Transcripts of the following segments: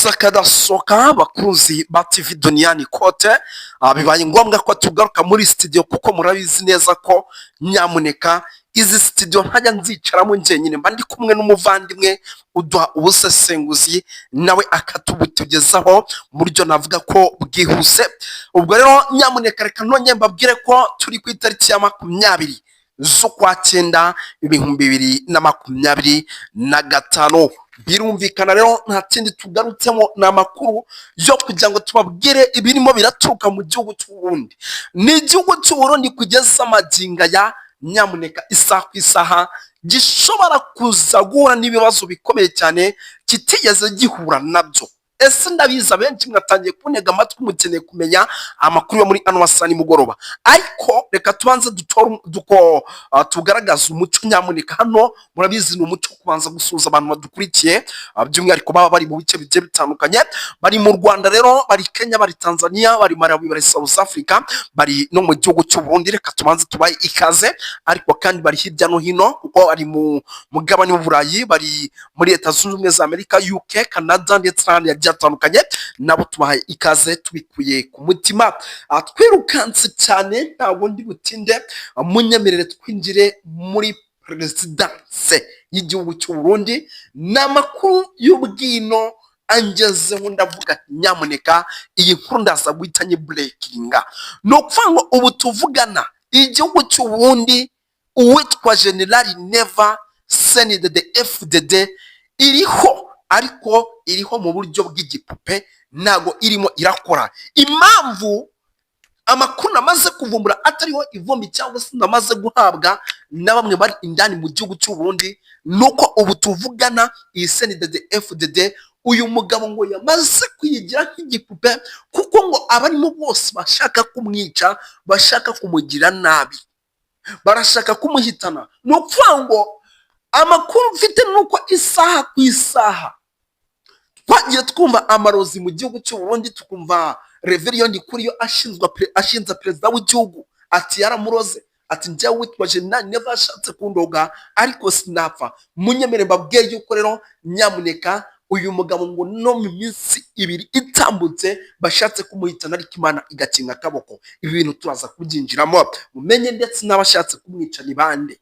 Z'akadasohoka, bakunzi ba TV Duniani Kote, bibaye ngombwa ko tugaruka muri studio, kuko murabizi neza ko nyamuneka izi studio ntajya nzicaramo njyenyine, mba ndi kumwe n'umuvandimwe uduha ubusesenguzi, nawe akatubutugezaho mu buryo navuga ko bwihuse. Ubwo rero nyamuneka reka nongere mbabwire ko turi ku itariki ya 20 z'ukwa cyenda 2025. Birumvikana rero nta kindi tugarutsemo, ni amakuru yo kugira ngo tubabwire ibirimo biraturuka mu gihugu cy'u Burundi. Ni igihugu cy'u Burundi kugeza amagingo aya, nyamuneka, isaha ku isaha gishobora kuza guhura n'ibibazo bikomeye cyane kitigeze gihura nabyo. Ese ndabizi abenshi mwatangiye kuntega amatwi, mukeneye kumenya amakuru yo muri ano masaha nimugoroba, ariko reka tubanze duko tugaragaze umuco. Nyamuneka hano murabizi ni umuco kubanza gusuhuza abantu badukurikiye, by'umwihariko baba bari mu bice bigiye bitandukanye. Bari mu Rwanda rero, bari Kenya, bari Tanzania, bari Malawi, bari South Africa, bari no mu gihugu cy'u Burundi. Reka tubanze tubahe ikaze. Ariko kandi bari hirya no hino, kuko bari mu mugabane w'Uburayi, bari muri Leta Zunze Ubumwe za Amerika, UK, Canada ndetse n'ahandi hagiye hatandukanye. Nabo tubahaye ikaze tubikuye ku mutima. Twirukanse cyane, ntabwo ndi butinde. Munyemerere twinjire muri perezidanse y'igihugu cy'u Burundi. Ni amakuru y'ubwino angezeho, ndavuga ati nyamuneka iyi nkuru ndaza guhita nyibreakinga. Ni ukuvuga ngo ubu tuvugana igihugu cy'u Burundi, uwitwa General Neva, CNDD FDD iriho, ariko iriho mu buryo bw'igipupe, ntabwo irimo irakora. Impamvu amakuru namaze kuvumbura atariho ivumbi cyangwa se namaze guhabwa na bamwe bari indani mu gihugu cy'u Burundi, nuko ubu tuvugana iyi CNDD FDD, uyu mugabo ngo yamaze kuyigira nk'igipupe, kuko ngo abarimo bose bashaka kumwica, bashaka kumugira nabi, barashaka kumuhitana. Ni ukuvuga ngo amakuru mfite ni uko isaha ku isaha twagiye twumva amarozi mu gihugu cy'u Burundi, tukumva Reverien Ndikuriyo ashinza perezida w'igihugu ati yaramuroze, ati njyewe witwa General Neva yashatse kundoga ariko sinapfa. Munyemere mbabwiye yuko rero nyamuneka uyu mugabo ngo no mu minsi 2 itambutse bashatse kumuhitana, ariko Imana igakinga akaboko. Ibi bintu turaza kubyinjiramo, mumenye ndetse n'abashatse kumwica ni bande.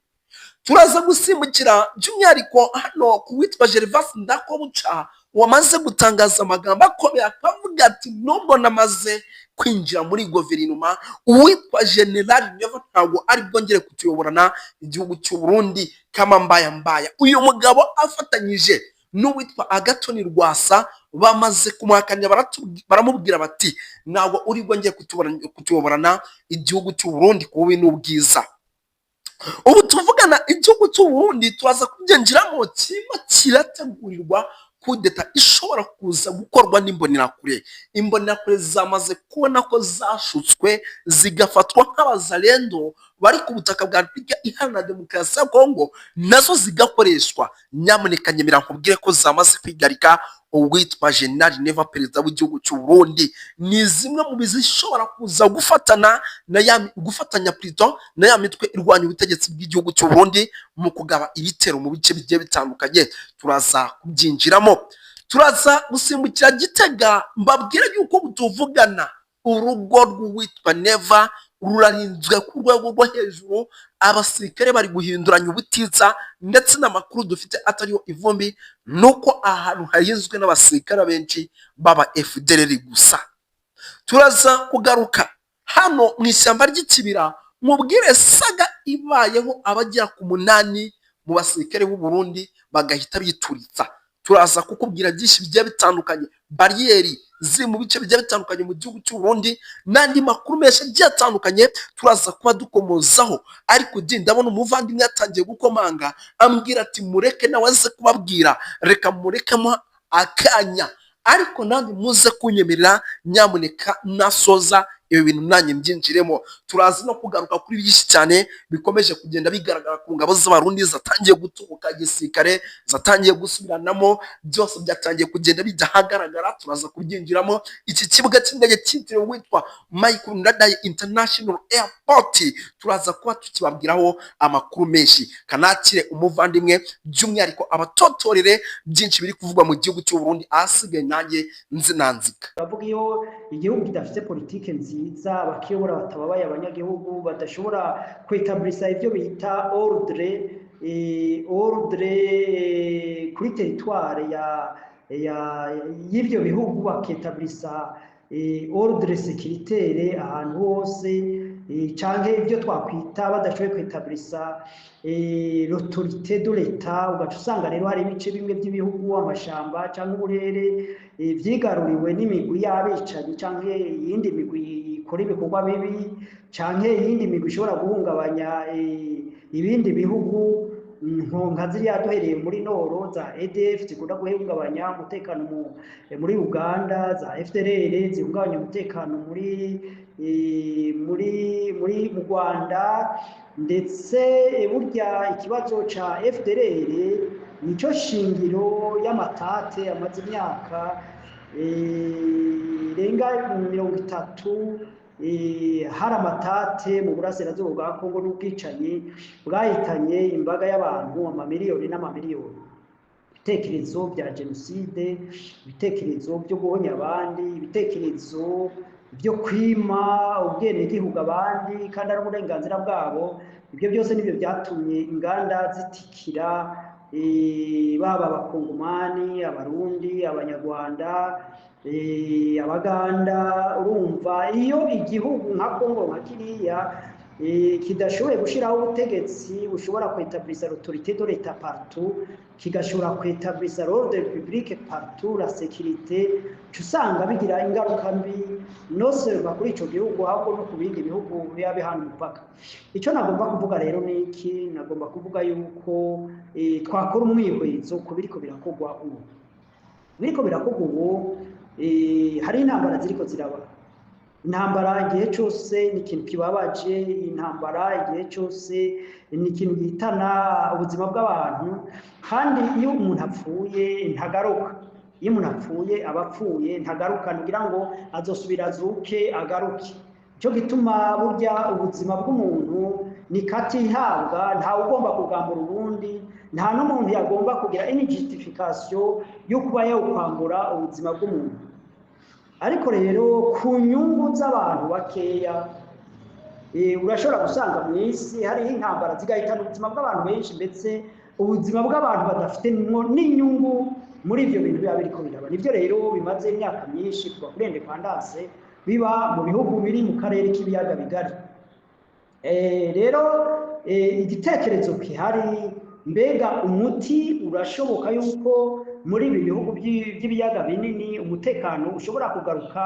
Turaza gusimbukira by'umwihariko hano ku witwa Gervas Ndakobuca, wamaze gutangaza amagambo akomeye, akavuga ati nubwo namaze kwinjira muri guverinoma, uwitwa General Neva ntabwo ari bwongere kutuyoborana igihugu cy'u Burundi kama mbaya mbaya. Uyu mugabo afatanyije n'uwitwa Agathon Rwasa bamaze kumuhakanira, baramubwira bati ntabwo uri bwongere kutuyoborana igihugu cy'u Burundi ku bubi n'ubwiza. Ubu tuvugana igihugu cy'u Burundi, turaza kubyinjiramo, kirimo kirategurirwa kudeta ishobora kuza gukorwa n'Imbonerakure. Imbonerakure zamaze kubona ko zashutswe, zigafatwa nk'abazalendo bari ku butaka bwa Repubulika Iharanira Demokarasi ya Kongo, nazo zigakoreshwa. Nyamuneka nyemera nkubwire ko zamaze kwigarika uwitwa General Neva, perezida w'igihugu cy'u Burundi. Ni zimwe mu zishobora kuza gufatana na ya gufatanya plutôt na ya mitwe irwanya ubutegetsi bw'igihugu cy'u Burundi mu kugaba ibitero mu bice bigiye bitandukanye. Turaza kubyinjiramo. Turaza gusimbukira Gitega, mbabwire yuko tuvugana urugo rw'uwitwa Neva rurarinzwe ku rwego rwo hejuru, abasirikare bari guhinduranya ubutitsa, ndetse n'amakuru dufite atariho ivumbi ni uko ahantu harinzwe n'abasirikare benshi baba FDLR gusa. Turaza kugaruka hano mu ishyamba ry'Ikibira, mubwire saga ibayeho, abagera ku 8 mu basirikare b'u Burundi bagahita bituritsa. Turaza kukubwira byinshi bigiye bitandukanye, bariyeri ziri mu bice bigiye bitandukanye mu gihugu cy'u Burundi n'andi makuru menshi agiye atandukanye turaza kuba dukomozaho. Ariko ndabona umuvandimwe yatangiye gukomanga, ambwira ati mureke nawe aze kubabwira. Reka murekemo akanya, ariko nanjye muze kunyemerera nyamuneka nasoza ibiganiro byanjye. Ibi bintu nanjye mbyinjiremo. Turazi no kugaruka kuri byinshi cyane bikomeje kugenda bigaragara ku ngabo z'Abarundi zatangiye guturuka gisirikare, zatangiye gusubiranamo, byose byatangiye kugenda bijya ahagaragara, turaza kubyinjiramo. Iki kibuga cy'indege cyitiriwe witwa Michael Ndadaye International Airport, turaza kuba tukibabwiraho amakuru menshi. Kanakire umuvandimwe, by'umwihariko abatotorere byinshi biri kuvugwa mu gihugu cy'u Burundi, ahasigaye nanjye nzinanzika. Bavuga iyo igihugu kidafite politike nziza, abakiyobora batababaye abanyagihugu, badashobora kwetablisa ivyo bita ordre kuri territoire ya y'ivyo bihugu, baketablisa ordre sécuritaire ahantu hose, canke ibyo twakwita badashoboye kwetablisa l'autorité de l'État, ugaca usanga rero hari ibice bimwe by'ibihugu, amashamba canke uburere, vyigaruriwe n'imigwi y'abicanyi canke iyindi migwi ikora ibikorwa bibi canke iyindi migwi ishobora guhungabanya ibindi bihugu, nka ziriya duhereye muri nord za ADF zikunda guhungabanya umutekano muri Uganda, za FDLR zihungabanya umutekano muri mu Rwanda. Ndetse burya ikibazo ca FDLR nico shingiro y'amatate amaze imyaka irenga 30. Hari amatate mu burasirazuba bwa Kongo n'ubwicanyi bwahitanye imbaga y'abantu amamiliyoni n'amamiliyoni. Ibitekerezo bya jenoside, ibitekerezo byo guhonya abandi, ibitekerezo byo kwima ubwenegihugu abandi kandi ari uburenganzira bwabo, ibyo byose nibyo byatumye inganda zitikira, baba Abakongomani, Abarundi, Abanyarwanda, Abaganda. Urumva iyo igihugu nka Kongo nka kiriya kidashoboye gushyiraho ubutegetsi bushobora kwetablisa l'autorité de l'État partout, kigashobora kwetablisa l'ordre public partout, la sécurité, uca usanga bigira ingaruka mbi non seulement kuri ico gihugu, ahubwo no ku bindi bihugu biba bihana umupaka. Icyo nagomba kuvuga rero ni iki: nagomba kuvuga yuko twakora umwihwezo ku biriko birakorwa ubu. Biriko birakorwa ubu, hari intambara ziriko ziraba. Intambara igihe cyose ni ikintu kibabaje, intambara igihe cyose ni ikintu gihitana ubuzima bw'abantu, kandi iyo umuntu apfuye ntagaruka. Iyo umuntu apfuye aba apfuye, ntagaruka kugira ngo azosubira azuke agaruke. Nicyo gituma burya ubuzima bw'umuntu ni katihabwa, ntawe ugomba kugambura ubundi, nta n'umuntu yagomba kugira une justification yo kuba yawukwambura ubuzima bw'umuntu. Ariko rero ku nyungu z'abantu bakeya, urashobora gusanga mu isi hariho intambara zigahitana ubuzima bw'abantu benshi, ndetse ubuzima bw'abantu badafite n'inyungu muri ibyo bintu biba biriko biraba. Nibyo rero bimaze imyaka myinshi kuva kuri indépendance biba mu bihugu biri mu karere k'ibiyaga bigari. Rero igitekerezo gihari: mbega umuti urashoboka yuko muri ibi bihugu by'ibiyaga binini umutekano ushobora kugaruka,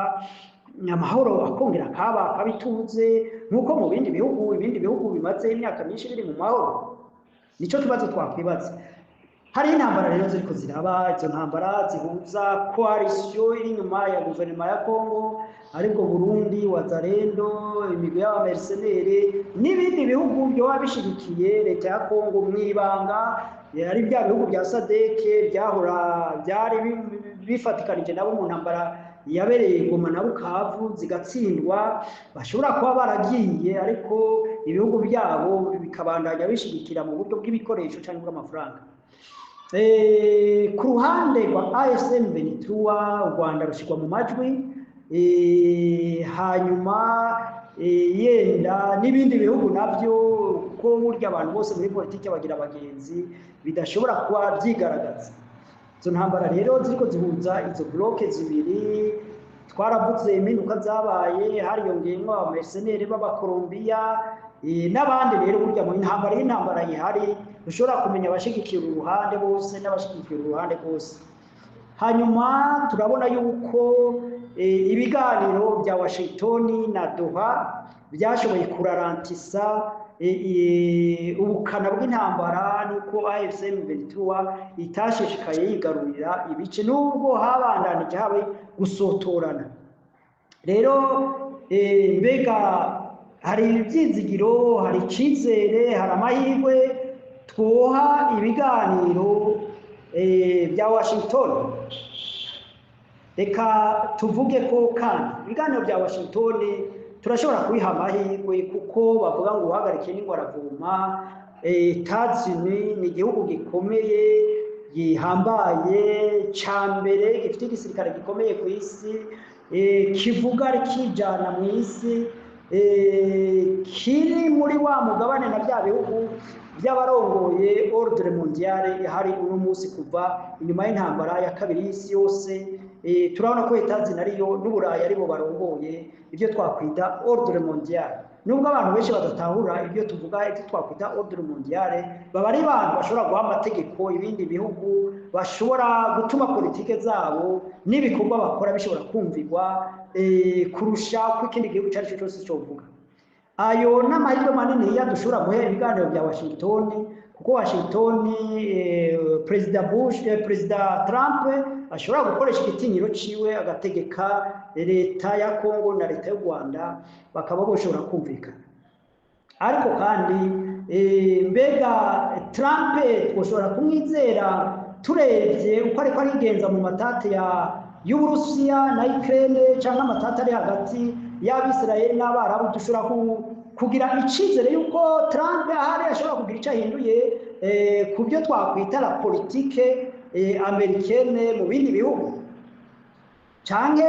amahoro akongera akaba, akaba ituze nk'uko mu bindi bihugu, ibindi bihugu bimaze imyaka myinshi biri mu mahoro? Nico kibazo twakwibaza. Hari intambara rero ziriko ziraba, izo ntambara zihuza coalition iri inyuma ya guverinoma ya Congo, aribwo Burundi, Wazalendo, imigwi y'aba mercenaires n'ibindi bihugu byoba bishigikiye leta ya Congo mw'ibanga, ari bya bihugu bya SADC byahora byari bifatikanije nabo mu ntambara yabereye Goma na Bukavu zigatsindwa, bashobora kuba baragiye ariko ibihugu byabo bikabandanya bishigikira mu buryo bw'ibikoresho cyangwa bw'amafaranga. Ku ruhande rwa AFC M23, u Rwanda rushyirwa mu majwi, hanyuma yenda n'ibindi bihugu nabyo, kuko burya abantu bose muri politiki bagira abagenzi bidashobora kuba byigaragaza. Izo ntambara rero ziriko zihuza izo blocs zibiri, twaravuze impinduka zabaye, hariyongeyemo aba mercenaires b'Abakolombiya n'abandi. Rero burya mu intambara y'intambara ihari ushobora kumenya abashigikira uruhande bose n'abashigikira uruhande bose. Hanyuma turabona yuko ibiganiro bya Washington na Doha byashoboye kurarantisa ubukana bw'intambara, nuko AFC M23 itashishikaye yigarurira ibice, nubwo habandanije habe gusotorana. Rero mbega hari ibyizigiro, hari icyizere, hari amahirwe twoha ibiganiro bya Washington? Reka tuvuge ko kandi ibiganiro bya Washington turashobora kubiha amahirwe, kuko bavuga ngo uhagarike n'ingwe aravoma. États-Unis ni igihugu gikomeye, gihambaye, ca mbere gifite igisirikare gikomeye ku isi, kivuga kijana mu isi, kiri muri wa mugabane na bya bihugu by'abarongoye ordre mondiale ihari uno munsi kuva inyuma y'intambara ya kabiri y'isi yose. Turabona ko États-Unis ariyo n'Uburayi aribo barongoye ibyo twakwita ordre mondiale. Nubwo abantu benshi badatahura ibyo tuvuga, ibyo twakwita ordre mondiale, baba ari abantu bashobora guha amategeko ibindi bihugu, bashobora gutuma politike zabo n'ibikorwa bakora bishobora kumvirwa kurusha uko ikindi gihugu icyo ari cyo cyose cyovuga. Ayo n'amahirwe manini dushobora guhera ibiganiro bya Washington, kuko Washington, Perezida Bush, Perezida Trump ashobora gukoresha igitinyiro ciwe agategeka leta ya Congo na leta y'u Rwanda, bakaba boshobora kumvikana. Ariko kandi mbega Trump twoshobora kumwizera turebye uko ariko arigenza mu matate ya y'Uburusiya na Ukraine cyangwa amatate ari hagati y'Abisirayeli n'Abarabu? Dushobora kugira icyizere yuko Trump ahari ashobora kugira icyo ahinduye ku byo twakwita la politique américaine mu bindi bihugu, canke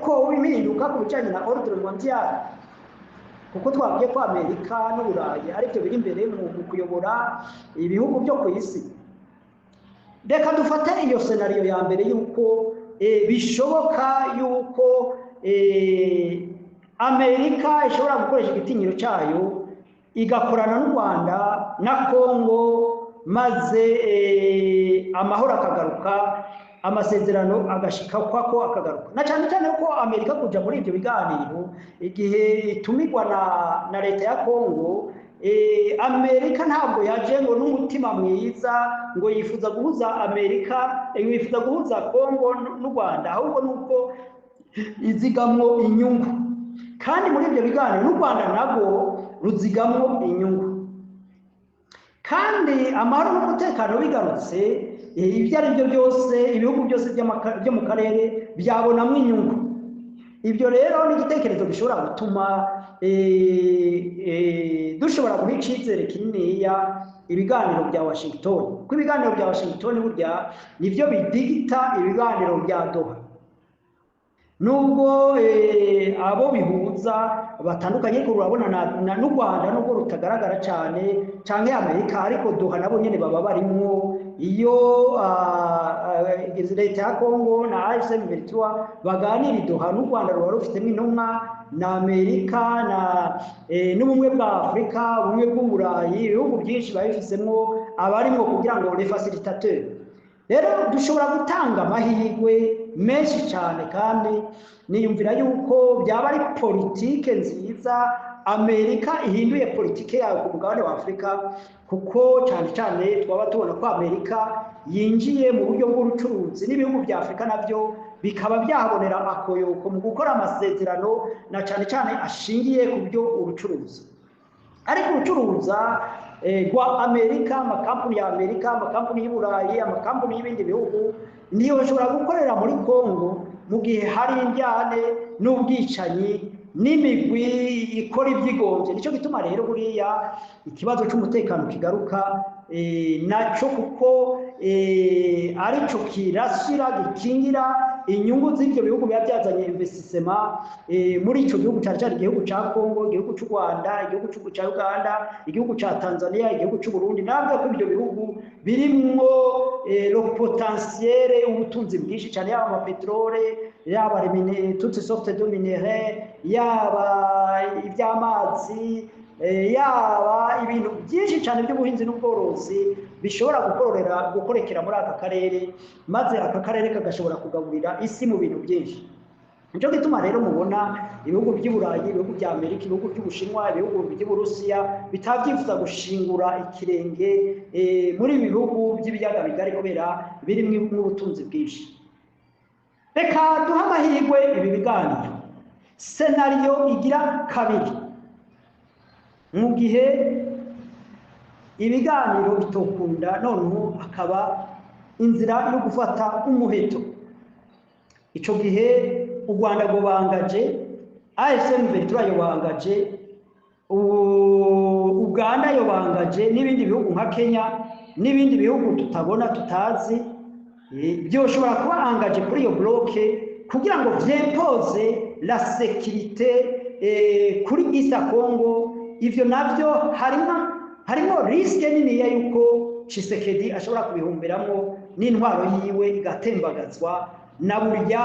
ko impinduka ku bijanye na ordre mondial? Kuko twabwiye ko Amerika n'Uburayi aribyo biri imbere mu kuyobora ibihugu byo ku isi. Reka dufate iyo scénario ya mbere yuko bishoboka yuko Amerika ishobora gukoresha igitinyiro cyayo igakorana n'u Rwanda na Congo, maze amahoro akagaruka, amasezerano agashika kwako akagaruka, na cyane cyane ko Amerika kuja muri ibyo biganiro igihe itumirwa na leta ya Congo, Amerika ntabwo yaje ngo n'umutima mwiza, ngo yifuza guhuza Amerika, yifuza guhuza Congo n'u Rwanda, ahubwo nuko izigamwo inyungu. Kandi muri ibyo biganiro n'u Rwanda nabwo ruzigamwo inyungu. Kandi amahoro n'umutekano bigarutse, ibyo ari byo byose, ibihugu byose byo mu karere byabonamo inyungu. Ibyo rero ni igitekerezo gishobora gutuma dushobora guha icyizere kininiya ibiganiro bya Washington, kuko ibiganiro bya Washington burya nibyo bidigita ibiganiro bya Doha, nubwo abo bihuza batandukanye. Ariko urabona n'u Rwanda nubwo rutagaragara cyane canke Amerika, ariko Doha nabo nyene baba barimwo. Iyo leta ya Congo na AFC M23 baganira i Doha, n'u Rwanda ruba rufitemo intumwa, na Amerika na n'ubumwe bwa Afurika, ubumwe bw'Uburayi, ibihugu byinshi biba bifisemwo abarimwo kugira ngo les facilitateurs. Rero dushobora gutanga amahirwe menshi cyane, kandi niyumvira yuko byaba ari politike nziza Amerika ihinduye politike yayo ku mugabane wa Afurika, kuko cyane cyane twaba tubona ko Amerika yinjiye mu buryo bw'ubucuruzi n'ibihugu bya Afurika, nabyo bikaba byahabonera akoyoko mu gukora amasezerano, na cyane cyane ashingiye ku byo ubucuruzi. Ariko ubucuruza rwa Amerika, amakampani ya Amerika, amakampani y'Uburayi, amakampani y'ibindi bihugu niyo bashobora gukorera muri Congo mu gihe hari indyane n'ubwicanyi n'imigwi ikora ibyigombye. Nicyo gituma rero buriya ikibazo cy'umutekano kigaruka naco, kuko arico kirasira gikingira inyungu z'ibyo bihugu biba byazanye investissement muri ico gihugu, cyane cyane igihugu ca Congo, igihugu cy'u Rwanda, igihugu cya Uganda, igihugu ca Tanzania, igihugu cy'u Burundi. Nabwo ko ibyo bihugu birimwo le potentiel, ubutunzi bwinshi cyane, yaba amapetrole, yaba toutes sortes de minerais, yaba iby'amazi, yaba ibintu byinshi cyane by'ubuhinzi n'ubworozi bishobora gukorera gukorekera muri aka karere, maze aka karere kagashobora kugaburira isi mu bintu byinshi. Nicyo gituma rero mubona ibihugu by'i Burayi, ibihugu bya Amerika, ibihugu by'Ubushinwa, ibihugu by'Uburusiya bitabyifuza gushingura ikirenge muri ibi bihugu by'ibiyaga bigari, kubera birimo ubutunzi bwinshi. Reka duhe amahirwe ibi biganiro. Scénario igira kabiri, mu gihe ibiganiro bitokunda, noneho akaba inzira yo gufata umuheto. Ico gihe u Rwanda rwobangaje, AFC M23 yobangaje, Uganda yobangaje, n'ibindi bihugu nka Kenya n'ibindi bihugu tutabona, tutazi, byoshobora kuba engagé kuri iyo bloc kugira ngo vy'impose la sécurité kuri East Congo. Ivyo navyo harimo risque niniya yuko Tshisekedi ashobora kubihomberamwo n'intwaro yiwe igatembagazwa na burya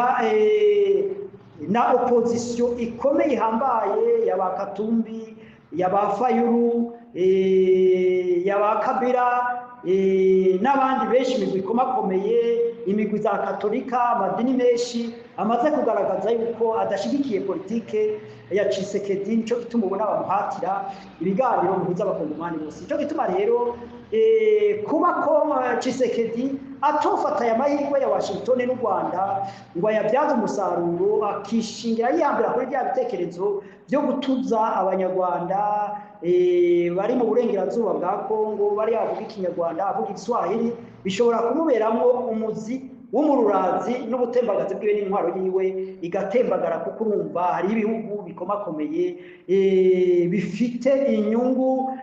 na opposition ikomeye ihambaye yaba Katumbi, yaba Fayulu, yaba Kabila n'abandi benshi, imigwi ikomakomeye, imigwi za Katolika, amadini menshi amaze kugaragaza yuko adashigikiye politike ya Tshisekedi. Nico gituma ubona bamuhatira ibiganiro bihuza Abakongomani bose. Nico gituma rero kuba ko Tshisekedi atofata aya mahirwe ya Washington n'u Rwanda ngo ayabyaze umusaruro, akishingira yihambira kuri bya bitekerezo byo gutuza Abanyarwanda bari mu burengerazuba bwa Kongo, bari avuga Ikinyarwanda, avuga Igiswahili, bishobora kumuberamwo umuzi w'umururazi n'ubutembagazi bwiwe n'intwaro yiwe igatembagara, kuko urumva hari ibihugu bikomakomeye bifite inyungu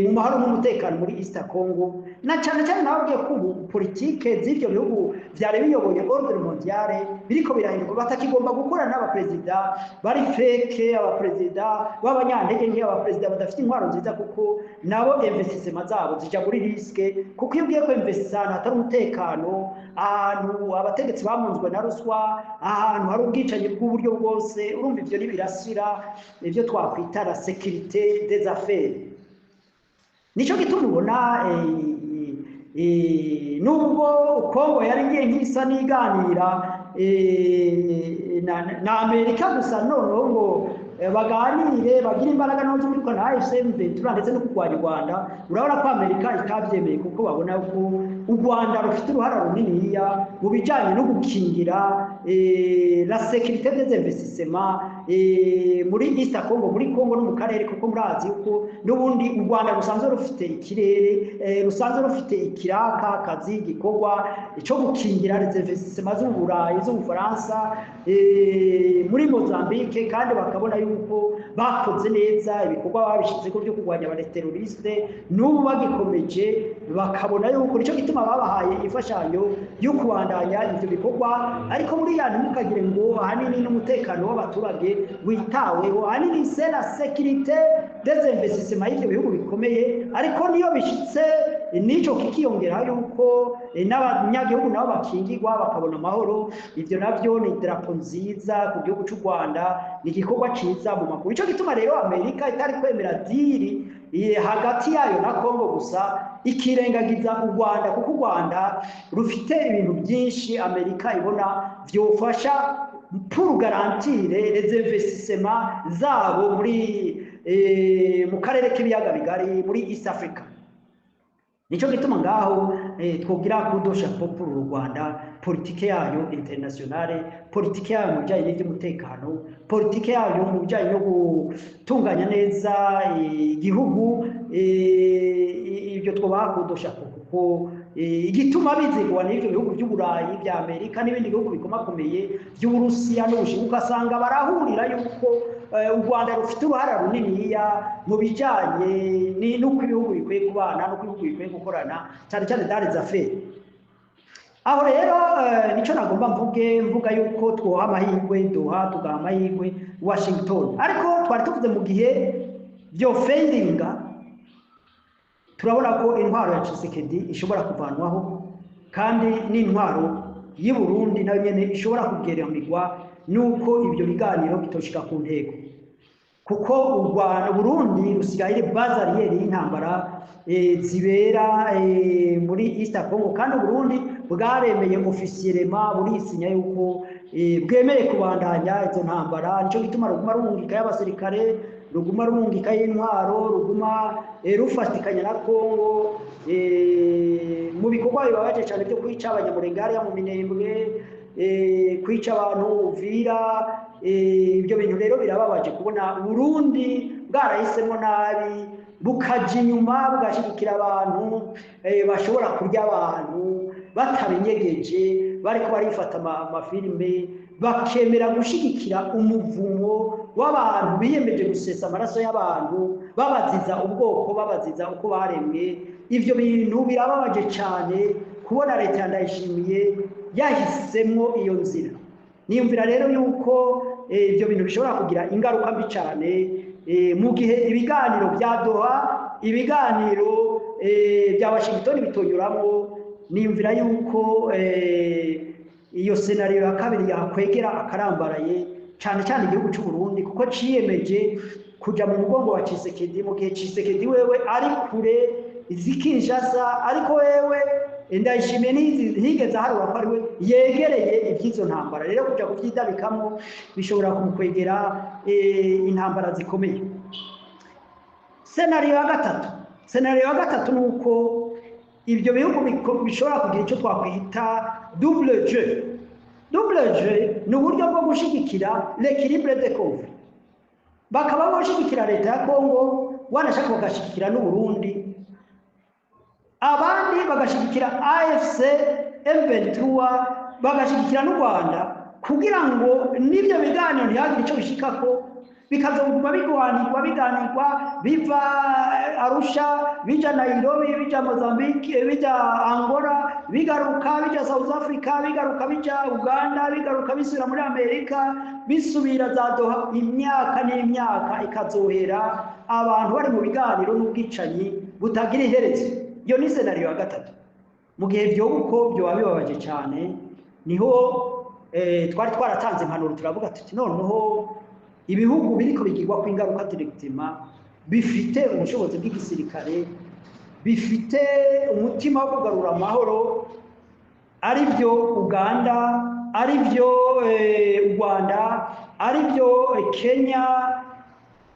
mu mahoro n'umutekano muri East Congo, na cyane cyane nababwiye ko ubu politike z'ivyo bihugu vyari biyoboye ordre mondiale biriko birahinduka, batakigomba gukorana n'abaperezida bari fake, abaperezida b'abanyantege nke, abaperezida badafite intwaro nziza, kuko nabo investissement zabo zija muri risque, kuko iyo ugiye ko investissa ahantu hatari umutekano, ahantu abategetsi bamunzwe na ruswa, ahantu hari ubwicanyi bw'uburyo bwose, urumva ivyo ntibirasira ivyo twakwita la sécurité des affaires. Nico gituma ubona nubwo Kongo yari igiye nk'isa n'iganira na Amerika gusa, noneho ngo baganire bagire imbaraga no zo na AFC M23 ndetse no kurwanya u Rwanda, urabona ko Amerika itabyemeye, kuko babona ko u Rwanda rufite uruhara runiniya mu bijanye no gukingira la sécurité des investissements muri East Congo, muri Congo no mu karere, kuko murazi yuko n'ubundi u Rwanda rusanzwe rufite ikirere, rusanzwe rufite ikiraka, akazi, gikorwa cyo gukingira les investissements z'Uburayi, z'Ubufaransa muri Mozambique, kandi bakabona yuko bakoze neza ibikorwa babishizeko byo kurwanya abaterroriste, n'ubu bagikomeje, bakabona yuko nico gituma babahaye imfashanyo yo kubandanya ivyo bikorwa. Ariko buriya ntimukagire ngo ahanini n'umutekano w'abaturage witaweho, ahanini c'est la sécurité des investissements y'ivyo bihugu bikomeye. Ariko niyo bishitse nico kikiyongera yuko n'abanyagihugu nabo bakingirwa, bakabona amahoro, ivyo navyo ni idarapo nziza ku gihugu c'u Rwanda, ni igikorwa ciza mu makuru. Ico gituma rero Amerika itari kwemera deal hagati yayo na Kongo gusa ikirengagiza u Rwanda, kuko u Rwanda rufite ibintu byinshi Amerika ibona vyofasha pour garantir les investissements zabo muri mu karere k'ibiyaga bigari, muri East Africa. Nico gituma ngaho twogira coup de chapeau pour u Rwanda, politike yayo internationale, politike yayo mu bijanye n'ivy'umutekano, politike yayo mu bijanye no gutunganya neza igihugu. Ibyo twobaha coup de chapeau, kuko igituma bizigwa n'ivyo bihugu by'Uburayi, bya Amerika n'ibindi bihugu bikomakomeye by'Uburusiya n'Ubushinwa, ugasanga barahurira yuko u Rwanda rufite uruhara runiniya mu bijanye n'uko ibihugu bikwiye kubana n'uko ibihugu bikwiye gukorana, cyane cyane dans les affaires. Aho rero nico nagomba mvuge, mvuga yuko twoha amahirwe Doha, tugaha amahirwe Washington. Ariko twari tuvuze mu gihe byo failinga, turabona ko intwaro ya Tshisekedi ishobora kuvanwaho, kandi n'intwaro y'i Burundi nayo nyene ishobora kugereranirwa nuko ibyo biganiro bitoshika ku ntego, kuko u Rwanda, Burundi rusigaye ari base arrière y'intambara zibera muri East Congo, kandi Burundi bwaremeye officiellement, burisinya yuko bwemeye kubandanya izo ntambara. Nico gituma ruguma rungika y'abasirikare, ruguma rungika y'intwaro, ruguma rufatikanya na Kongo mu bikorwa bibabaje cyane byo kwica Abanyamulenge hariya mu Minembwe. kwica abantu Uvira. Ibyo bintu rero birababaje kubona Burundi bwarahisemo nabi, bukaja inyuma bugashyigikira abantu bashobora kurya abantu batabinyegeje, bariko barifata amafilime, bakemera gushigikira umuvumo w'abantu biyemeje gusesa amaraso y'abantu, babaziza ubwoko, babaziza uko baremwe. Ivyo bintu birababaje cyane kubona leta ya Ndayishimiye yahisemwo iyo nzira. Niyumvira rero yuko ibyo bintu bishobora kugira ingaruka mbi cyane mu gihe ibiganiro bya Doha, ibiganiro bya Washington bitonyuramo. Niyumvira yuko iyo scénario ya kabiri yakwegera akarambaraye cyane cyane igihugu cy'u Burundi, kuko ciyemeje kuja mu mugongo wa Tshisekedi, mu gihe Tshisekedi wewe ari kure izi Kinshasa, ariko wewe Ndayishimiye ntiyigeze aharura ko ari we yegereye iby'izo ntambara. Rero kuja kuvyidabikamo bishobora kumukwegera intambara zikomeye. Scénario ya gatatu ni uko ibyo bihugu bishobora kugira icyo twakwita double jeu. Double jeu ni uburyo bwo gushigikira l'équilibre des conflits, bakaba bashigikira leta ya Kongo, wanashaka bagashigikira n'u Burundi, abandi bagashigikira AFC M23, bagashigikira n'u Rwanda, kugira ngo n'ibyo biganiro ntihagire icyo bishikako, bikazoguma bigwanirwa, biganirwa, biva Arusha bija Nairobi, bija Mozambique, bija Angola, bigaruka bija South Africa, bigaruka bija Uganda, bigaruka bisubira muri Amerika, bisubira za Doha, imyaka n'imyaka ikazohera abantu bari mu biganiro n'ubwicanyi butagira iherezo. Iyo ni scénario ya gatatu. Mu gihe vyoba uko, vyoba bibabaje cyane. Niho twari twaratanze impanuro, turavuga tuti noneho ibihugu biriko bigirwa ko ingaruka directement, bifite ubushobozi bw'igisirikare, bifite umutima wo kugarura amahoro, ari byo Uganda, ari byo u Rwanda, ari byo Kenya,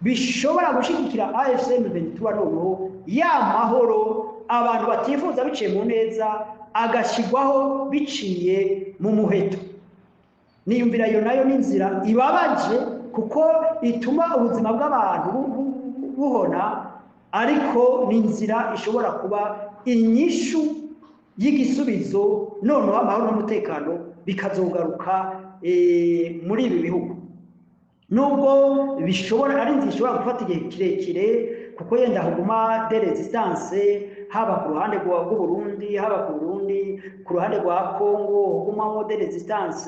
bishobora gushyigikira AFC M23, noneho ya mahoro abantu batifuza biciye mu neza agashyirwaho biciye mu muheto. Niyumvira iyo nayo n'inzira ibabaje, kuko ituma ubuzima bw'abantu buhona, ariko ni inzira ishobora kuba inyishu y'igisubizo, noneho amahoro n'umutekano bikazogaruka muri ibi bihugu, nubwo bishobora ari inzira ishobora gufata igihe kirekire, kuko yenda haguma des résistances, haba ku ruhande rw'u Burundi, haba ku Burundi, ku ruhande rwa Congo hagumamo des résistances,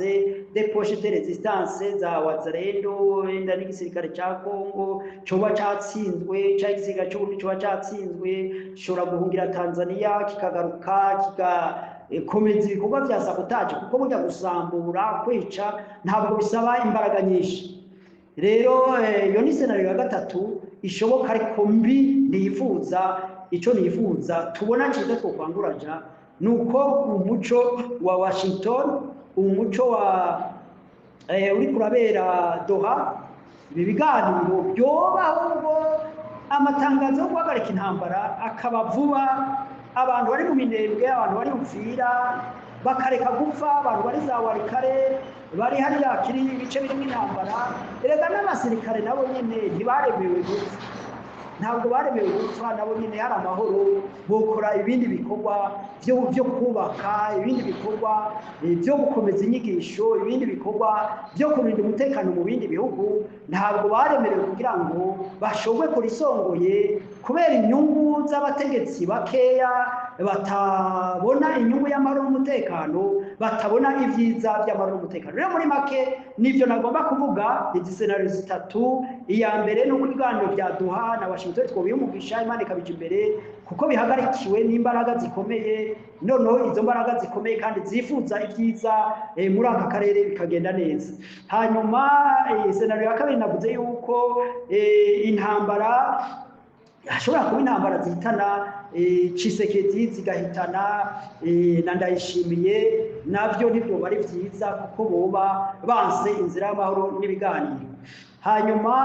des poches de résistance za Wazalendo, wenda n'igisirikare ca Congo coba catsinzwe, canke igisirikare c'Uburundi coba catsinzwe, gishobora guhungira Tanzania, kikagaruka kigakomeza ibikorwa vya sabotage, kuko burya gusambura, kwica ntabwo bisaba imbaraga nyinshi. Rero iyo ni scénario ya gatatu ishoboka ariko mbi. Nifuza, icyo nifuza tubona cyiza twokwanguraja ni uko umuco wa Washington, umuco wa uri kurabera Doha, ibi biganiro byoba, ahubwo amatangazo yo guhagarika intambara akaba vuba, abantu bari mu Minembwe, abantu bari Uvira bakareka gupfa, abantu bari za Walikale, bari hariya kiri ibice birimo intambara. Erega n'abasirikare nabo nyene ntibaremewe gupfa, ntabwo baremewe gupfa. Nabo nyene hari amahoro bokora ibindi bikorwa byo kubaka, ibindi bikorwa byo gukomeza inyigisho, ibindi bikorwa byo kurinda umutekano mu bindi bihugu. Ntabwo baremerewe kugira ngo bashogwe kurisongoye kubera inyungu z'abategetsi bakeya batabona inyungu y'amahoro n'umutekano, batabona ibyiza by'amahoro n'umutekano. Rero muri make nibyo nagomba kuvuga, izi scénario zitatu. Iya mbere ni uko ibiganiro bya Doha na Washington twobiha umugisha, Imana ikabija imbere, kuko bihagarikiwe n'imbaraga zikomeye, noneho izo mbaraga zikomeye kandi zifuza ibyiza muri aka karere, bikagenda neza. Hanyuma scénario ya kabiri, navuze yuko intambara hashobora kuba intambara zihitana Tshisekedi, zigahitana na Ndayishimiye. Navyo ntibyoba ari vyiza, kuko boba banse inzira y'amahoro n'ibiganiro. Hanyuma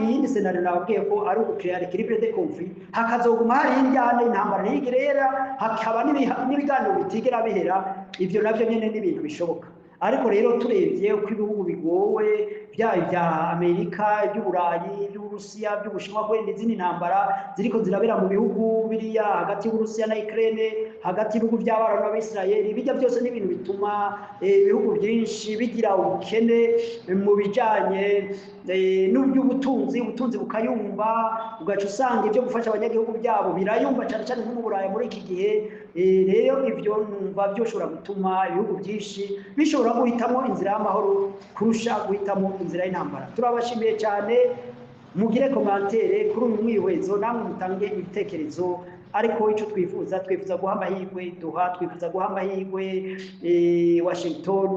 iyindi scénario nababwiye ko ari ugucrea l'équilibre des conflits, hakazoguma hari indyane, intambara ntiyigera ihera, hakaba n'ibiganiro bitigera bihera. Ivyo navyo nyene ni ibintu bishoboka. Ariko rero turebye uko ibihugu bigowe, byaba ibya Amerika, iby'Uburayi, iby'Uburusiya, iby'Ubushinwa, kubera izindi ntambara ziriko zirabera mu bihugu biriya hagati y'Uburusiya na Ukraine, hagati y'ibihugu by'Abarabu n'Abisirayeli, bijya byose n'ibintu bituma ibihugu byinshi bigira ubukene mu bijanye n'uby'ubutunzi, ubutunzi bukayumba, ugaca usanga ibyo gufasha abanyagihugu byabo birayumba cyane cyane nko mu Burayi muri iki gihe. Rero ibyo numva byoshobora gutuma ibihugu byinshi bishobora guhitamo inzira y'amahoro kurusha guhitamo inzira y'intambara. Turabashimiye cyane, mugire commentaire kuri uyu mwihwezo, namwe mutange ibitekerezo. Ariko icyo twifuza, twifuza guha amahirwe Doha, twifuza guha amahirwe Washington,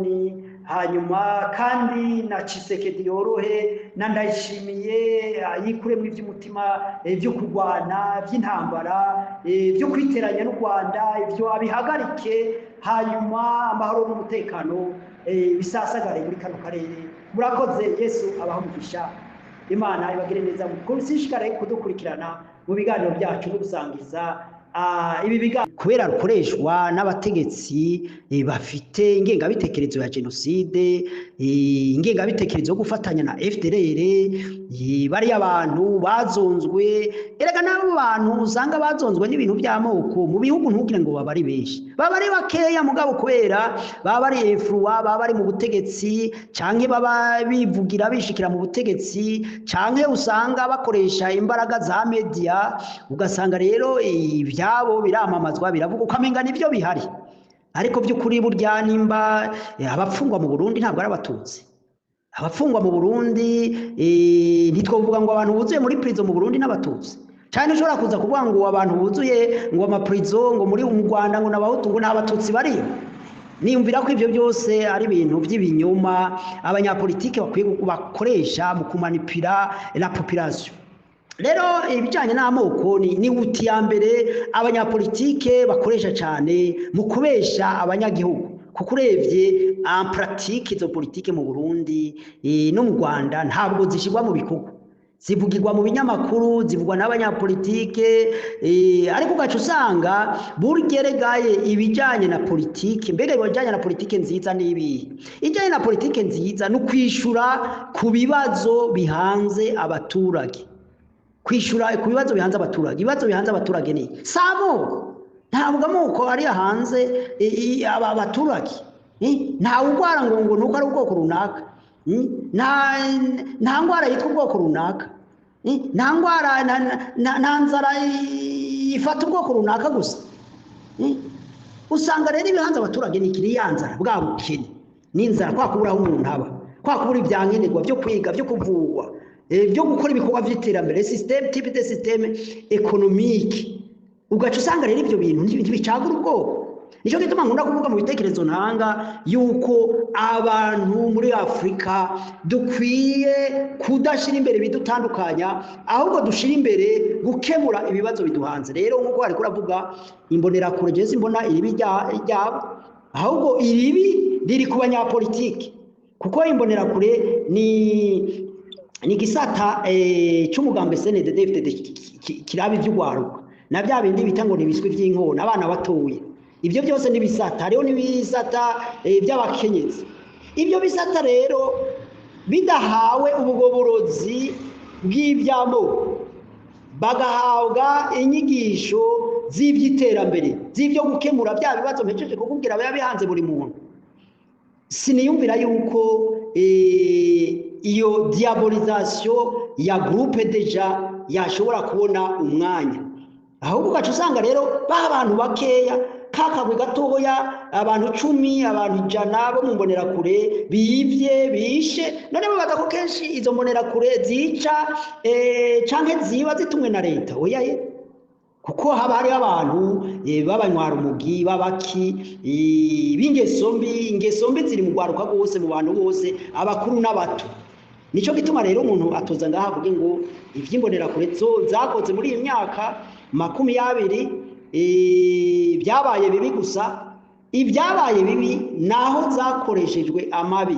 hanyuma kandi na Tshisekedi yorohe, na Ndayishimiye yikuremo iby'umutima byo kurwana, by'intambara, byo kwiteranya n'u Rwanda, ibyo abihagarike, hanyuma amahoro n'umutekano bisasagare muri kano karere. Murakoze, Yesu abaha umugisha, Imana ibagire neza, mushishikare kudukurikirana mu biganiro byacu no gusangiza ibi biganiro, kubera rukoreshwa n'abategetsi bafite ingengabitekerezo ya jenoside, ingengabitekerezo yo gufatanya na FDLR, bariya abantu bazonzwe. Erega n'abo bantu usanga bazonzwe n'ibintu by'amoko mu bihugu, ntugire ngo baba ari benshi, baba ari bakeya, mugabo kubera baba bari influents, baba bari mu butegetsi, canke baba bivugira bishikira mu butegetsi, canke usanga bakoresha imbaraga za media, ugasanga rero ibyabo biramamazwa, biravuga, ukamenga nibyo bihari. Ariko by'ukuri burya nimba abapfungwa mu Burundi ntabwo ari Abatutsi abapfungwa mu Burundi, ntitwovuga ngo abantu buzuye muri prison mu Burundi n'Abatutsi, cyane ushobora kuza kuvuga ngo abantu buzuye ngo amaprison ngo muri mu Rwanda ngo n'Abahutu, ngo nta Batutsi bariyo. Niyumvira ko ibyo byose ari ibintu by'ibinyoma abanyapolitike bakwiye bakoresha mu kumanipira la population. Rero ibijyanye n'amoko ni outil ya mbere abanyapolitike bakoresha cyane mu kubesha abanyagihugu, kuko urebye en pratique izo politike mu Burundi no mu Rwanda ntabwo zishyirwa mu bikorwa, zivugirwa mu binyamakuru, zivugwa n'abanyapolitike, ariko ugaca usanga burgeregaye ibijyanye na politike. Mbega ibijyanye na politike nziza ni ibihe? Ijyanye na politike nziza ni ukwishura ku bibazo bihanze abaturage, kwishura ku bibazo bihanze abaturage. Ibibazo bihanze abaturage ni si amoko, ntabwo amoko ari hanze aba baturage. Ntawe urwara ngo nuko ari ubwoko runaka. Nta ndwara yitwa ubwoko runaka. Nta ndwara, nta nzara ifata ubwoko runaka gusa. Usanga rero ibihanze abaturage ni ikiri ya nzara, bwa bukene n'inzara, kwa kubura aho umuntu aba, kwa kubura ibyankenerwa byo kwiga, byo kuvurwa, byo gukora ibikorwa by'iterambere, système, type de système économique. Ugaca usanga rero ibyo bintu ntibicagura ubwoko. Nicyo gituma nkunda kuvuga mu bitekerezo ntanga yuko abantu muri Afurika dukwiye kudashyira imbere ibidutandukanya, ahubwo dushyira imbere gukemura ibibazo biduhanze. Rero nk'uko bari kuravuga imbonerakure, jewe simbona iribi ryabo, ahubwo iribi riri ku banyapolitiki, kuko imbonerakure ni igisata c'umugambi CNDD-FDD kiraba ivy'ugwaruka na bya bindi bita ngo ni ibiswi vy'inkona, abana batoye. Ibyo byose n'ibisata, hariho n'ibisata by'abakenyezi. Ibyo bisata rero bidahawe ubugoborozi bw'iby'amoko, bagahabwa inyigisho z'iby'iterambere, z'ibyo gukemura bya bibazo mpejeje kukubwira biba bihanze buri muntu, siniyumvira yuko iyo diabolisation ya groupe déjà yashobora kubona umwanya. Ahubwo ugaca usanga rero ba bantu bakeya, kakagwi gatoya, abantu 10, abantu 100 bo mu mbonerakure bivye, bishe. None babaza ko kenshi izo mbonerakure zica canke ziba zitumwe na leta? Oya ye, kuko haba hariho abantu b'abanywarumugi, b'abaki, b'ingeso mbi. Ingeso mbi ziri mu rwaruka rwose, mu bantu bose, abakuru n'abato. Nico gituma rero umuntu atoza ngaha avuge ngo ivy'imbonerakure zo zakoze muri iyi myaka 20 byabaye bibi gusa. Ibyabaye bibi naho zakoreshejwe amabi.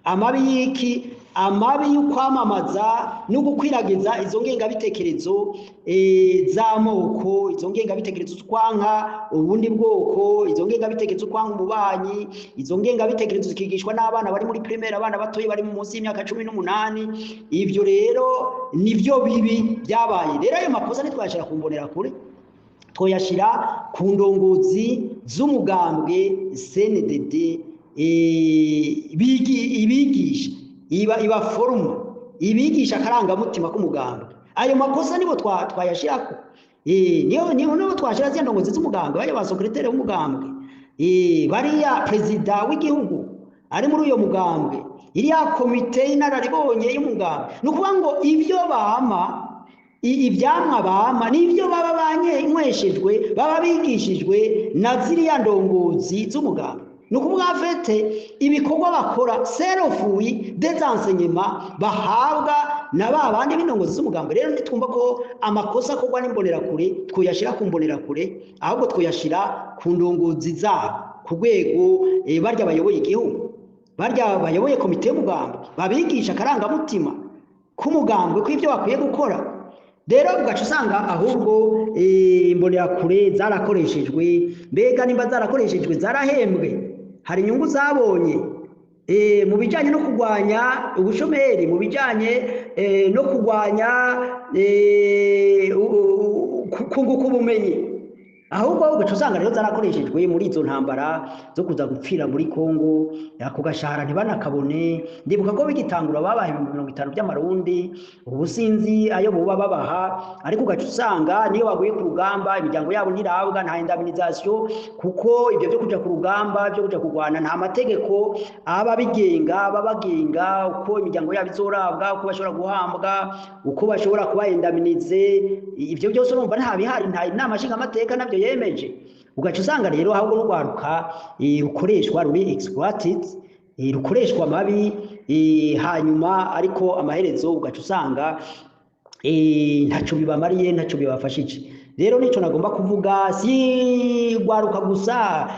Amabi y'iki? Amabi y'ukwamamaza no gukwiragiza izo ngengabitekerezo z'amoko, izo ngengabitekerezo z'ukwanka ubundi bwoko, izo ngengabitekerezo z'ukwanka umubanyi, izo ngengabitekerezo zikigishwa n'abana bari muri primaire, abana batoyi bari munsi y'imyaka 18. Ivyo rero nivyo bibi byabaye. Rero ayo makosa ntitwayashira ku mbonerakure, twoyashira ku ndongozi z'umugambwe CNDD ibigisha iba foruma ibigisha akarangamutima k'umugambwe. Ayo makosa nibo twayashirako, niyo twashira ziriya ndongozi z'umugambwe, bariya ba secrétaire w'umugambwe, bariya perezida w'igihugu ari muri uyo mugambwe, iriya komite y'inararibonye y'umugambwe. Ni ukuvuga ngo ibyo bama, ivyamwa bama nivyo baba banyweshejwe, baba bigishijwe na ziriya ndongozi z'umugambwe. Ni ukuvuga en fait ibikorwa bakora c'est le fruit des enseignements bahabwa na ba bandi b'indongozi z'umugambwe. Rero ntitwumva ko amakosa akorwa n'imbonerakure twoyashira ku mbonerakure, ahubwo twoyashira ku ndongozi zabo, ku rwego barya bayoboye igihugu, barya bayoboye komite y'umugambwe, babigisha akarangamutima k'umugambwe kw'ibyo bakwiye gukora. Rero ugaca usanga ahubwo imbonerakure zarakoreshejwe. Mbega nimba zarakoreshejwe, zarahembwe, hari inyungu zabonye mu bijanye no kurwanya ubushomeri, mu bijanye no kurwanya kunguka ubumenyi? Ahubwo ugaca usanga rero zarakoreshejwe muri izo ntambara zo kuza gupfira muri Kongo, ako gashahara ntibanakabone. Ndibuka ko bigitangura babaha 50,000 by'amarundi, ubu sinzi ayo boba babaha, ariko ugaca usanga niyo baguye ku rugamba imiryango yabo ntirabwa, nta indemnisation, kuko ibyo byo kuja ku rugamba, byo kuja kurwana, nta mategeko aba abigenga, aba bagenga uko imiryango yabo izorabwa, uko bashobora guhambwa, uko bashobora kuba indemnisés. Ibyo byose urumva nta bihari, nta inama nshingamateka nabyo yemeje. Ugaca usanga rero ahubwo n'urwaruka rukoreshwa, ruri exploited, rukoreshwa amabi, hanyuma ariko amaherezo ugaca usanga ntaco bibamariye, ntaco bibafashije. Rero nico nagomba kuvuga, si rwaruka gusa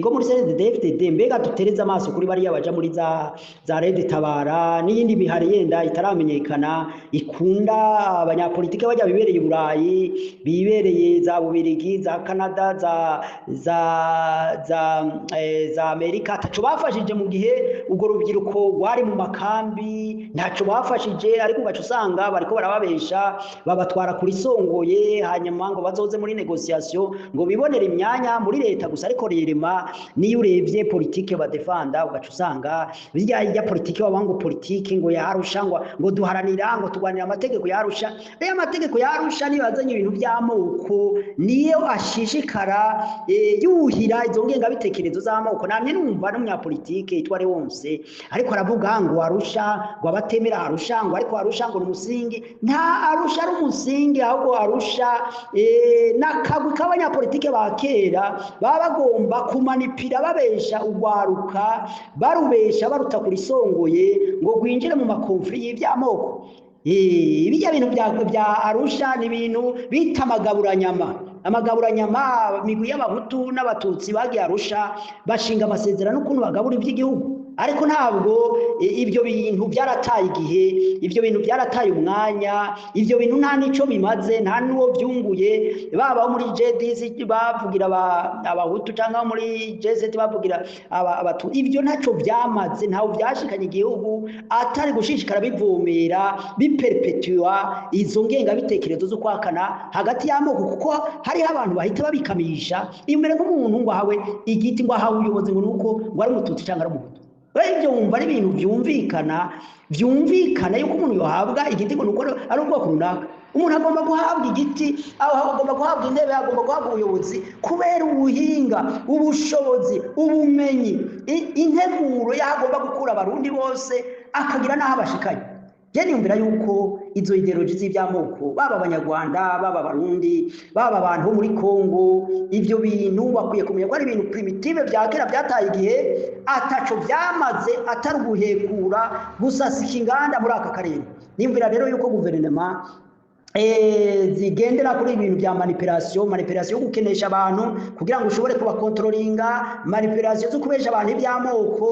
go muri CNDD-FDD. Mbega dutereze amaso kuri bariya baja muri za Red Tabara n'iyindi mihari yenda itaramenyekana ikunda abanyapolitike bajya bibereye i Burayi, bibereye za Bubirigi, za Canada, za Amerika, ataco bafashije mu gihe urwo rubyiruko rwari mu makambi, ntaco bafashije. Ariko ugaca usanga bariko barababesha, babatwara kuri songoye, hanyuma ngo bazoze muri négociation ngo bibonere imyanya muri leta gusa. Ariko rirema niyo urebye politike badefanda, ugaca usanga birya ya politike baba ngo politike ngo yarusha, ngo duharanira, ngo turwanira amategeko yarusha. Rero amategeko yarusha niyo yazanye ibintu by'amoko, niyo ashishikara yuhira izo ngengabitekerezo z'amoko. Namye numva n'umunyapolitike yitwa Leonce ariko aravuga ngo Arusha, ngo abatemera Arusha, ngo ariko Arusha ngo ni umusingi. Nta Arusha ari umusingi, ahubwo Arusha n'akagwi k'abanyapolitike ba kera baba bagomba kumanipira, babesha urwaruka, barubesha baruta kurisongoye ngo rwinjire mu ma conflits y'ivy'amoko. Bijya bintu bya Arusha ni ibintu bita amagaburanyama. Amagaburanyama, migwi y'abahutu n'abatutsi bagiye Arusha bashinga amasezerano ukuntu bagabura iby'igihugu, ariko ntabwo ibyo bintu byarataye igihe, ibyo bintu byarataye umwanya, ibyo bintu nta nico bimaze, nta n'uwo byunguye. Baba abo muri G10 bavugira abahutu cyangwa muri G7 bavugira abatutsi, ibyo ntaco byamaze, ntawe byashikanye igihugu, atari gushishikara bivomera, biperpetua izo ngengabitekerezo zo kwakana hagati y'amoko, kuko hariho abantu bahita babikamisha imbere nk'umuntu ngo ahawe igiti, ngo ahawe ubuyobozi, ngo nuko ngo ari umututsi cyangwa ari umuhutu. Ibyo wumva ari ibintu byumvikana yuko umuntu yohabwa igiti ngo nuko ari ubwoko runaka? Umuntu agomba guhabwa igiti, aho agomba guhabwa intebe, agomba guhabwa ubuyobozi kubera ubuhinga, ubushobozi, ubumenyi, integuro y'aho agomba gukura abarundi bose akagira n'aho abashikanye. Je niyumvira yuko izo idéologies z'iby'amoko, baba abanyarwanda, baba abarundi, baba abantu bo muri Kongo, ibyo bintu bakwiye kumenya ko ari ibintu primitive bya kera byataye igihe, ataco byamaze atari uguhekura, gusasika inganda muri aka karere. Niyumvira rero yuko guverinoma zigendera kuri ibintu bya manipulation, manipulation yo gukenesha abantu kugira ngo ushobore kubakontrolinga, manipulation zo kubesha abantu iby'amoko,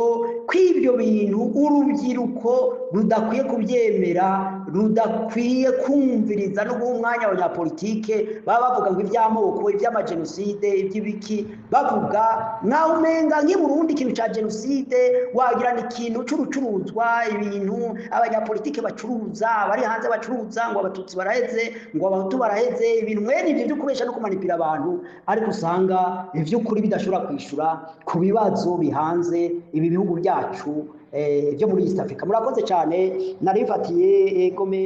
kw'ibyo bintu urubyiruko rudakwiye kubyemera, rudakwiye kumviriza no guha umwanya abanyapolitike baba bavuga ngo iby'amoko, iby'amajenoside, iby'ibiki, bavuga nkaho umenga nk'i Burundi ikintu ca jenoside wagira ni ikintu c'urucuruzwa, ibintu abanyapolitike bacuruza, abari hanze bacuruza, ngo Abatutsi baraheze, ngo Abahutu baraheze, ibintu mwene ibyo byo kubesha no kumanipira abantu, ariko usanga ivy'ukuri bidashobora kwishura ku bibazo bihanze ibi bihugu byacu byo muri East Africa. Murakoze cyane, narifatiye gome.